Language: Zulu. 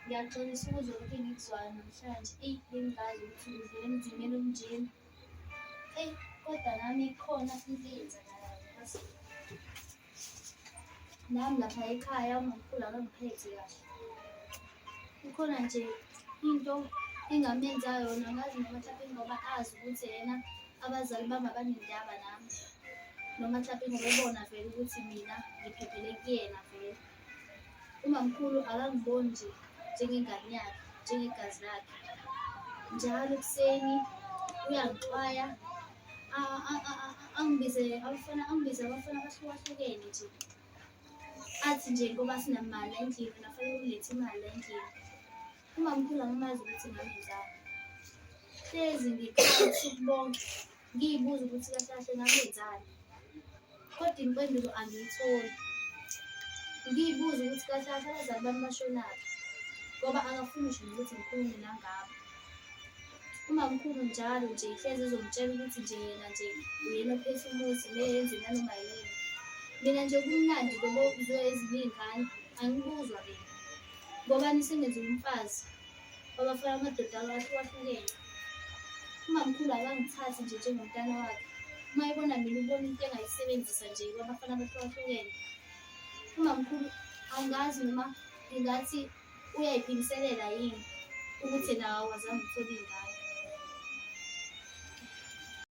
Ngiyaxolisa ukuzwa lokhu engikuzwayo namhlanje. Eyi, bengingazi ukuthi udlula emzimeni omnjena. Eyi, kodwa nami ikhona into eyenzakalayo yazi. Nami lapha ekhaya umamkhulu akangiphethe kahle. Kukhona nje into engamenza yona ngazi noma mhlawumbe ngoba azi ukuthi yena abazali bami abanendaba nami. Noma mhlawumbe ngoba ebona vele ukuthi mina ngiphephele kuyena vele. Umamkhulu akangiboni nje njengengane yakhe, njengegazi lakhe. Njalo ekuseni uyangixwaya angibize abafana, angibize abafana abahlukahlukene nje. Athi nje ngoba sinamali la endlini wena fanele ulethe imali la endlini. Umamkhulu angimazi ukuthi ngamenzani. Hlezi ngikhala ubusuku bonke ngiyibuza ukuthi kahle kahle ngamenzani. Kodwa impendulo angiyitholi. Ngiyibuza ukuthi kahle kahle abazali bami bashonaphi ngoba akafuni ngisho nokuthi ngikhulume nangabo. Umamkhulu njalo nje hlezi ezongitshela ukuthi nje yena nje uyena ophethe umuzi ngeke yenze nanoma yini. Mina nje kumnandi lobo okuzwe ezinye iy'ngane angibuzwa mina. Ngoba nisengenza umfazi wabafana amadoda ahlukahlukene. Umamkhulu akangithathi nje njengomntana wakhe. Uma ebona mina ubona into engayisebenzisa nje kwabafana abahlukahlukene. Umamkhulu angazi noma ngingathi uyayiphindiselela yini ukuthi yena awazange uthole ingane.